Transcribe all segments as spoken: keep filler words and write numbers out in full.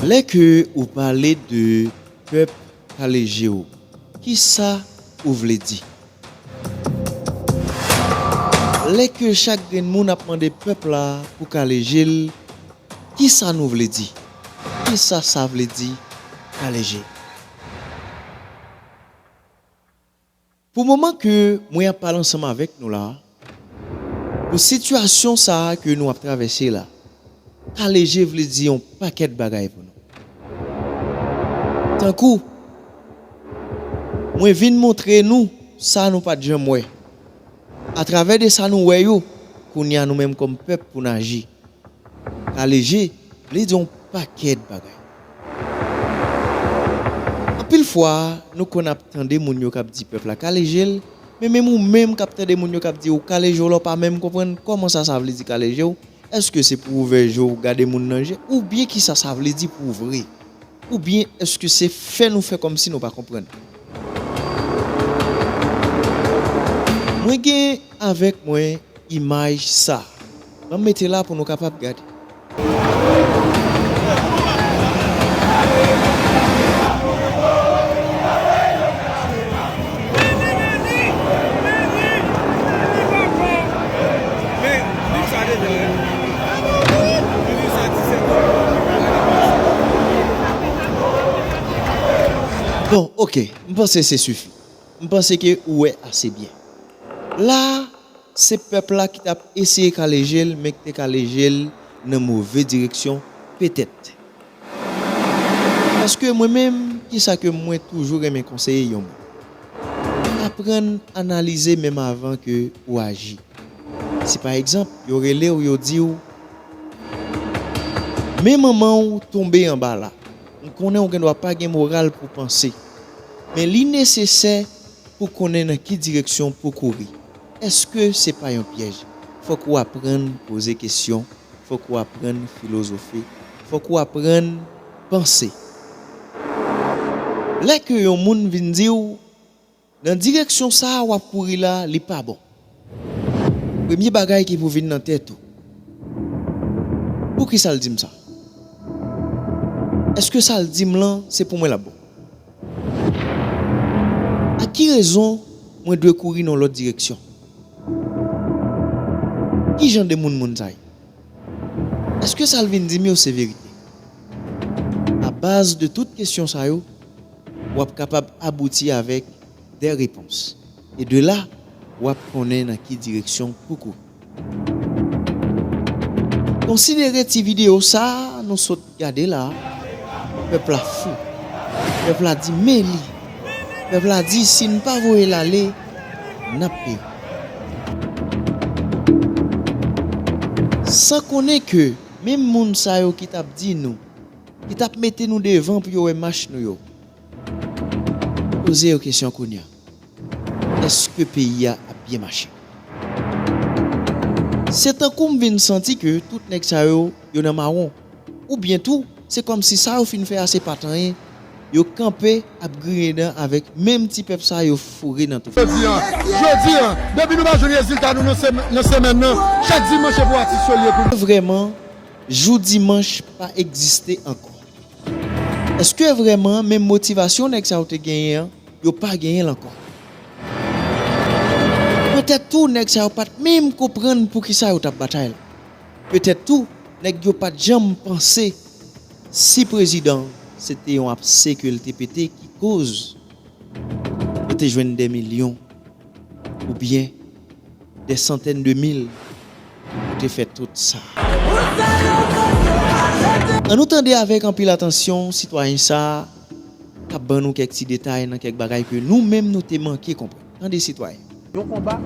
Lè ke ou pale de pèp kale je w, kisa ou vle di? Lè ke chak grenn moun ap mande pèp la pou kale je l, kisa nou vle di? Kisa sa vle di, kale je? Pou moman ke mwen ap pale ansanm avèk nou la, pou sitiyasyon sa a ke nou ap travèse la, kale je vle di yon pakèt bagay pou nou. Tankou, mwen vin montre nou sa nou pa t janm wè. Atravè de sa nou wè yo, kounye a nou menm kòm pèp pou n aji. Kale je vle di yon pakèt bagay. Anpil fwa, nou konn ap tande moun yo k ap di pèp la kale je l, men menm ou menm k ap tande moun yo k ap di ou kale je w la, w pa menm konprann kòman sa, sa vle di kale je w. Èske se pou w ouvè je w gade moun nan je? Oubyen kisa sa vle di pou w vre? Oubyen èske se fè nou fè kòmsi nou pa konprann? Mwen gen avèk mwen imaj sa. Ban m mete la pou nou kapab gade. Bon, oke, m panse se sifi. M panse ke ou wè ase byen. La, se pèp la ki t ap eseye kale je l, men ki te kale je l nan move direksyon, petèt. Paske mwen menm, kisa ke mwen toujou renmen konseye yon moun? Aprann analize menm avan ke ou aji. Si pa egzanp, yo rele w, yo di w, men manman w tonbe anba la. M konnen w gendwa pa gen moral pou panse, men li nesesè pou konnen nan ki direksyon pou kouri. Èske se pa yon pyèj? Fòk ou aprann poze kesyon, fòk ou aprann filozofe, fòk ou aprann panse. Lè ke yon moun vin di w, nan direksyon sa a w ap kouri la, li pa bon. Premye bagay ki pou vin nan tèt ou, poukisa l di m sa? Èske sa l di m lan, se pou mwen l ap bon? Ak ki rezon mwen dwe kouri nan lòt direksyon? Ki jan de moun moun sa yo? Èske sa l vin di m yo se verite? A baz de tout kesyon sa yo, w ap kapab abouti avèk de repons. E de la, w ap konnen nan ki direksyon pou kouri. Konsidere ti videyo sa a nou sot gade la a. Pèp la fou. Pèp la di men li. Pèp la di si n pa voye l ale, n ap peri. San konnen ke menm moun sa yo ki t ap di nou, ki t ap mete nou devan pou yo wè mach nou yo, poze yo kesyon kounye a. Èske peyi a ap byen mache? Se tankou m vin santi ke tout nèg sa yo, yo nan mawon. Oubyen tou, se kòmsi sa yo fin fè a se pa t anyen. Yo kanpe ap griyen dan avèk menm ti pèp sa yo foure nan tou. Jodi a, jodi a, depi nou pa jwenn rezilta nou nan semè-, nan semèn nan, chak dimanch se pou atis yo l ye pou nou. Vrèman, jou dimanch pa egziste ankò. Èske vrèman menm motivasyon nèg sa yo te genyen an, yo pa genyen l ankò? Petèt tou, nèg sa yo pa t menm konprann poukisa yo t ap batay la. Petèt tou, nèg yo pa t janm panse si prezidan se te yon apse ke l te pete ki koz yo te jwenn dè milyon oubyen dè santèn de mil pou te fè tout sa. Ann nou tande avèk anpil atansyon sitwayen sa a k ap ban nou kèk ti detay nan kèk bagay ke nou menm nou te manke konprann. Tande sitwayen. Yon konba,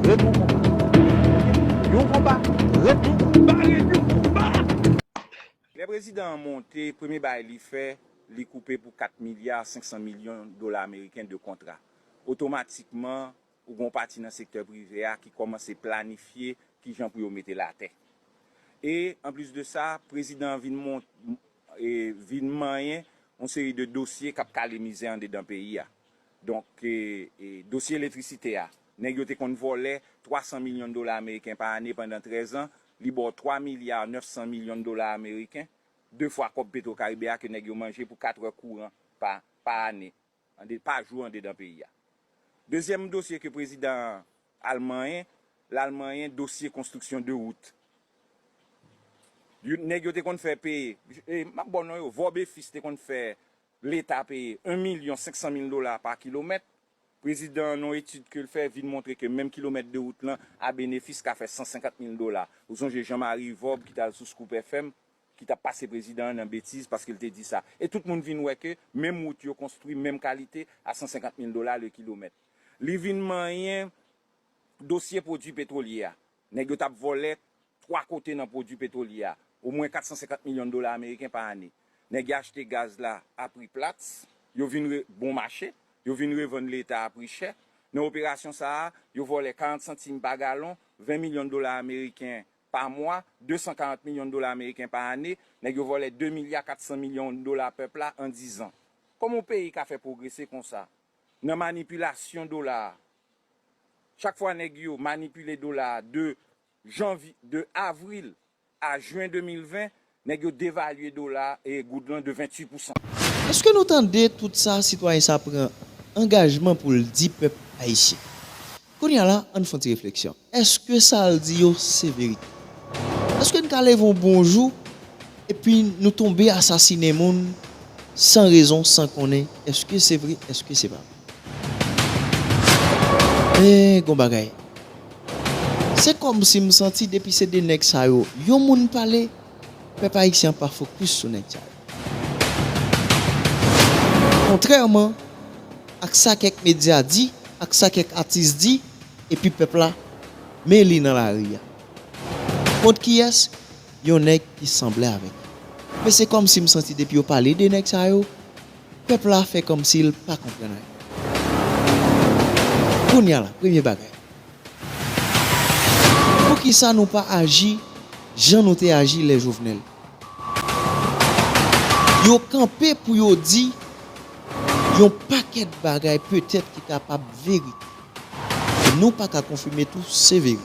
ret yon konba. Yon konba, ret yon konba, ret yon konba. Lè prezidan an monte, premye bagay li fè, li koupe pou kat milya senk san milyon dola ameriken de kontra. Otomatikman, ou gen yon pati nan sektè prive a ki kòmanse planifye kijan pou yo mete l atè. E, anplis de sa, prezidan an vin mont-, e, vin manyen yon seri de dosye k ap kale mizè andedan peyi a. Donk, e, e, dosye elektrisite a, nèg yo te konn vòlè twa san milyon dola ameriken pa ane pandan trèz an, li ba w twa milya nèf san milyon dola ameriken. de fwa kòb Petro Caribe a ke nèg yo manje pou kat è kouran pa, pa ane, ande, pa jou andedan peyi a. Dezyèm dosye ke prezidan an al manyen, l al manyen dosye konstriksyon de wout. Yo, nèg yo te konn fè peye, e, m ap ba w non yo, Vorbe Fils te konn fè Leta peye en milyon senk san mil dola pa kilomèt. Prezidan an, nan yon etid ke l fè, vin montre ke menm kilomèt de wout lan, a benefis, ka fè san senkant mil dola. Ou sonje Jean Marie Vorbe ki t al sou Scoop F M, ki t ap pase prezidan an nan betiz paske l te di sa. E tout moun vin wè ke menm wout yo konstwi, menm kalite, a san senkant mil dola le kilomèt. Li vin manyen dosye pwodui petwolye a. Nèg yo t ap vòlè twa kote nan pwodui petwolye a, omwen kat san senkant milyon dola ameriken pa ane. Nèg yo achte gaz la a pri plat, yo vin re, bon mache, yo vin revann Leta a pri chè. Nan operasyon sa a, yo vòlè karant santim pa galon, ven milyon dola ameriken pa mwa, de san karant milyon dola ameriken pa ane, nèg yo vòlè de milya kat san milyon dola pèp la an diz an. Kòman yon peyi ka fè pwogrese konsa? Nan manipilasyon dola a. Chak fwa nèg yo manipile dola a de janvye, de avril a jen de mil ven, nèg yo devalye dola e goud lan de venntuit pousan. Èske nou tande tout sa sitwayen sa pran angajman pou l di pèp ayisyen? Kounye a la, ann fè yon ti refleksyon. Èske sa l di yo se verite? Èske n ka leve yon bon jou epi nou tonbe asasinen moun san rezon, san konnen èske se vre, èske se pa vre? Men gon bagay. Se kòmsi m santi depi se de nèg sa yo, yon moun pale, pèp ayisyen an pa fokis sou nèg sa yo. Kontrèman ak sa kèk medya di, ak sa kèk atis di, epi pèp la, men li nan lari a. Kont kiyès? Yon nèg ki sanble avèk li. Men se kòmsi m santi depi yo pale de nèg sa yo, pèp la fè kòmsi l pa konprann anyen. Kounye a la, premye bagay. Poukisa nou pa aji jan nou te aji lè Jovenel? Yo kanpe pou yo di yon pakèt bagay petèt ki kapab verite. Nou pa ka konfime tou se verite.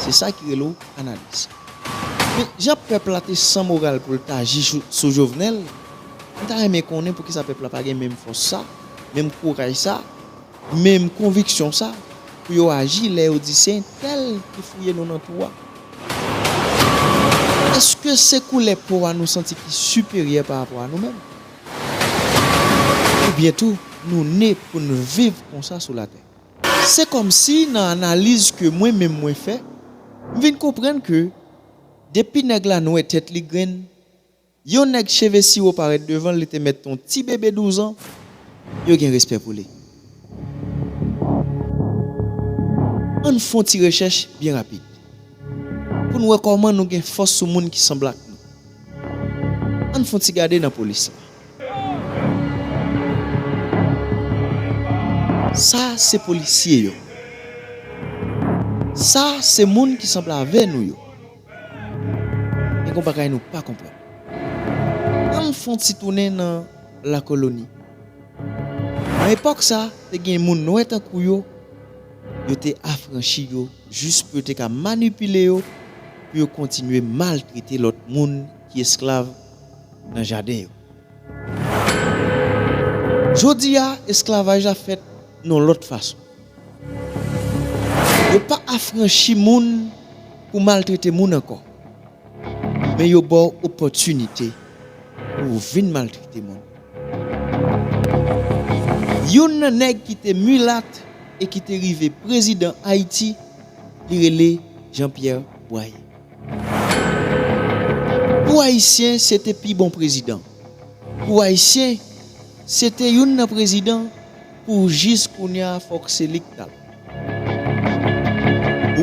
Se sa ki rele w analiz. Men jan pèp la te san moral pou l t aji sou, sou Jovenel, m ta renmen konnen poukisa pèp la pa gen menm fòs sa, menm kouraj sa, menm konviksyon sa, pou yo aji lè yo di se entèl ki fouye nou nan twou a. Èske se koulè po a nou santi ki siperyè pa rapò a nou menm? Oubyen tou, nou ne pou n viv konsa sou latè? Se kòmsi nan analiz ke mwen menm mwen fè, m vin konprann ke depi nèg la nwè tèt li grenn, yon nèg cheve siwo parèt devan l, li te mèt yon ti bebe douz an, yo gen respè pou li. Ann fè yon ti rechèch byen rapid pou n wè kòman nou gen fòs sou moun ki sanble ak nou. Ann fè yon ti gade nan polis la. Sa se polisye yo. Sa se moun ki sanble avè nou yo. Men gon bagay nou pa konprann. Ann fè yon ti tounen nan lakoloni. Nan epòk sa, te gen moun nwè tankou yo, yo te afranchi yo jis pou yo te ka manipile yo, pou yo kontinye maltrete lòt moun ki esklav nan jaden yo. Jodi a, esklavaj la fèt yon lòt fason. Yo pa afranchi moun pou maltrete moun ankò, men yo ba w opòtinite pou w vin maltrete moun. Youn nan nèg ki te milat e ki te rive prezidan Ayiti, li rele Jean Pierre Boyer. Pou Ayisyen, se te pi bon prezidan. Pou Ayisyen, se te youn nan prezidan pou jis kounye a fòk se li k ta la.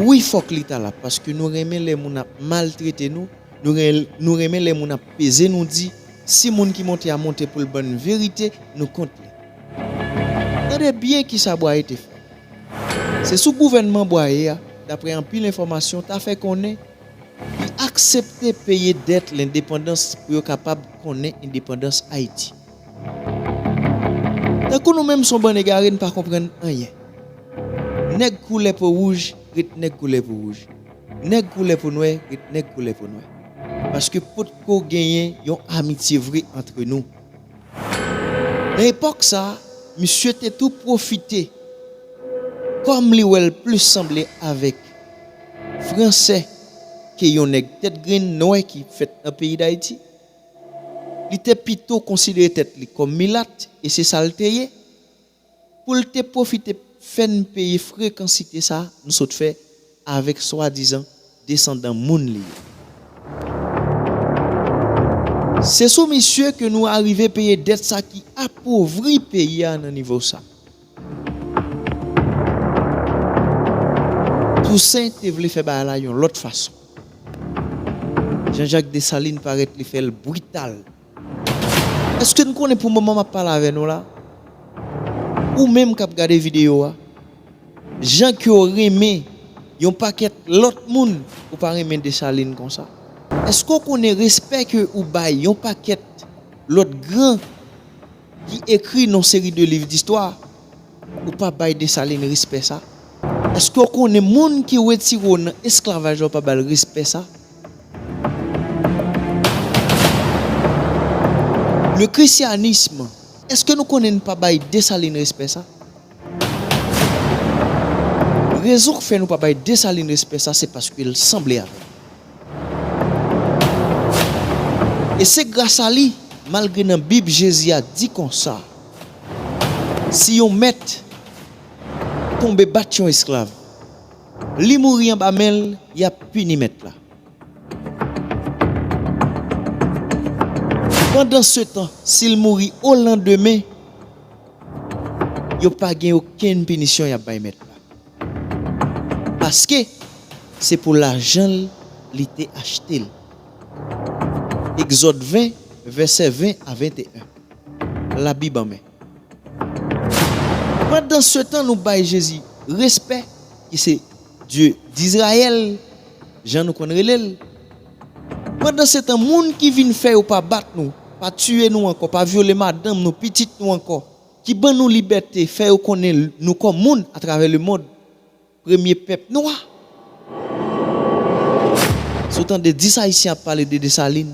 Wi, fòk li ta la, paske nou renmen lè moun ap maltrete nou, nou ren-, nou renmen lè moun ap peze nou di, si moun ki monte a monte pou l ban n verite, nou kont li. Tande byen kisa Bwaye te fè. Se sou gouvènman Bwaye a, daprè anpil enfòmasyon, ta fè konnen li aksepte peye dèt lendepandans pou yo kapab konnen endepandans Ayiti. Tankou nou menm se yon bann egare, n pa konprann anyen. Nèg koulè po wouj ret nèg koulè po wouj. Nèg koulè po nwè ret nèg koulè po nwè. Paske potko genyen yon amitye vre antre nou. Nan epòk sa a, misye te tou pwofite, kòm li wè l plis sanble avèk Fransè ke yon nèg tèt grenn nwè ki fèt nan peyi Dayiti, li te pito konsidere tèt li kòm milat, e se sa l te ye, pou l te pwofite fè n peye frekansite sa a nou sot fè avèk swadizan desandan moun li yo. Se sou misye ke nou arive peye dèt sa ki apovri peyi a nan nivo sa. Tousen te vle fè bagay la yon lòt fason. Jean-Jacques Dessalines parèt li fè l brital. Èske n konnen pou moman m ap pale avè nou la, ou menm k ap gade videyo a, jan ke w renmen yon pakèt lòt moun, ou pa renmen Desalin konsa? Èske w konnen respè ke ou bay yon pakèt lòt gran ki ekri nan seri de liv distwa, ou pa bay Desalin respè sa? Èske w konnen moun ki retire w nan esklavaj la, ou pa ba l respè sa? Le christianisme, èske nou konnen n pa bay Desalin respè sa? Rezon k fè nou pa bay Desalin respè sa, se paske l sanble avè l. E se gras a li, malgre nan Bib Jezi a di konsa, si yon mèt tonbe bat yon esklav, li mouri anba men l, y ap pini mèt la. Pandansetan, si l mouri olandemen, yo pa gen okenn pinisyon y ap bay mèt la. Paske se pou lajan l li te achte l. Egzòd ven, vèsè ven a venteyen. Labib an men. Pandansetan, nou bay Jezi respè, ki se Dye Dizrayèl, jan nou konn rele l. Pandansetan, moun ki vin fè yo pa bat nou, pa tiye nou ankò, pa vyole madanm nou, pitit nou ankò, ki ban nou libète, fè yo konnen nou kòm moun atravè lemonn, premye pèp nwa. Si w tande dis Ayisyen ap pale de Desalin,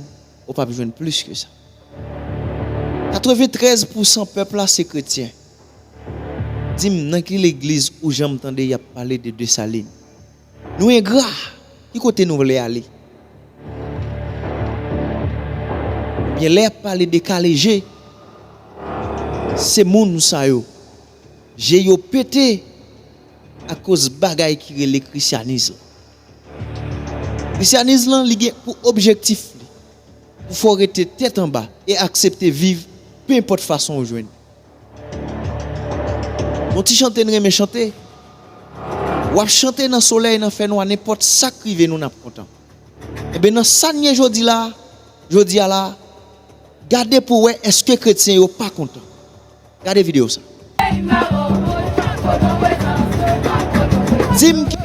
ou p ap jwenn plis ke sa. Katreventrèz pousan pèp la se kretyen. Di m, nan ki legliz ou janm tande y ap pale de Desalin? Nou engra, ki kote nou vle ale? Ebyen, lè y ap pale de kale je, se moun sa yo, je yo pete akoz bagay ki rele krisyanis la. Krisyanis lan, li gen pou objektif li pou fè w rete tèt anba e aksepte viv, pe enpòt fason w jwenn. Yon ti chante n renmen chante. W ap chante nan solèy, nan fènwa, nenpòt sa k rive nou, n ap kontan. Enben, nan sa n ye jodi la, jodi a la, gade pou w wè èske kretyen yo pa kontan. Gade videyo sa. Di m ki